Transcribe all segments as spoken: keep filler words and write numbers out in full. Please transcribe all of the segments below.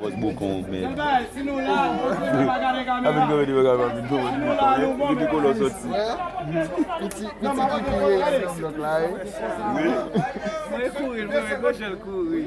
Pòs bokon, men. Apèn gade bagay, apèn pòs bokon. Li di kolò sòti. Piti, piti ki pi reyèl nan blòk la, wi. Wi. Mwen kouri, mwen gwo jèl kouri.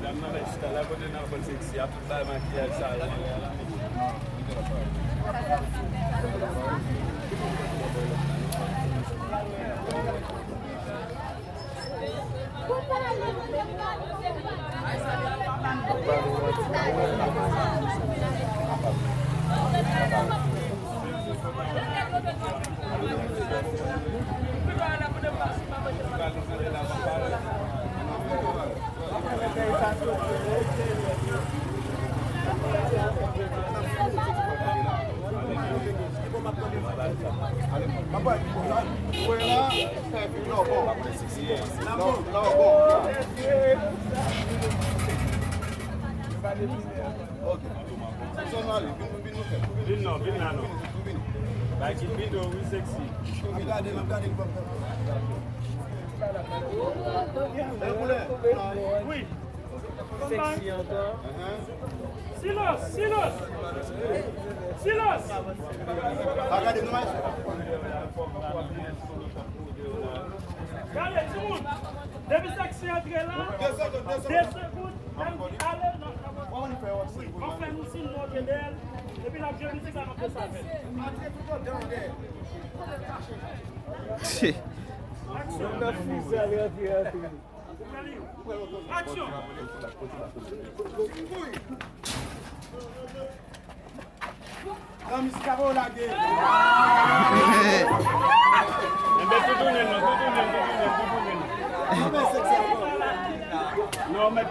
Dam nan mèt chita la kote nan fò seksi a, tout bay makiyaj sa yo. Vin non, vin la non. Bay ki vin wi seksi. Wi. Seksi ankò. Silans, silans. Silans. Gade, timoun. Depi seksi antre la, de segonn, de segonn. Lè l di ale, n ap, n ap, wi, w ap fè nou siy, nou antre dèyè l. Epi l ap jwe mizik la, n ap fè sa fèt. Aksyon! Aksyon! Nan mizik la, pa yo lage. Enben, toutounèl non, toutounèl, toutounèl, toutounèl. Anben, seksi ankò. Non, mèt